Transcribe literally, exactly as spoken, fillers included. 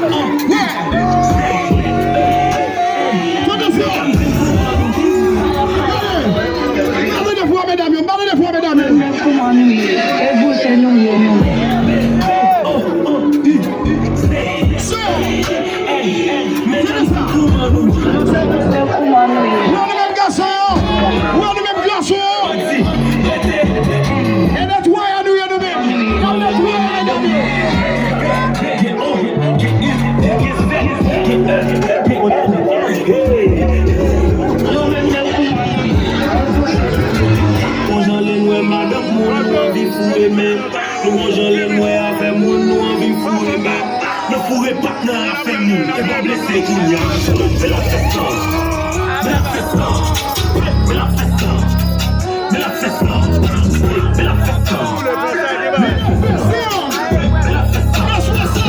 Fè atansyon! Gade! M pa tande vwa medam yo, m pa tande vwa medam yo. Menm kouman nou ye, e bouzen nou ye nou menm. Sè! Gade sa! Menm kouman nou ye. Wè nou menm gason yo! Wè nou menm gason yo! E netwaye nou ye nou menm! N ap netwaye medam yo! Yon jan lè n wè madanm moun nou anvi foure men. Nou yon jan lè n wè afè moun nou anvi foure men. Nou foure pat nan afè moun. E bon blese kounye a. Men l ap fè san. Men l ap fè san. Men l ap fè san. Men l ap fè san. Men l ap fè san. Men l ap fè san.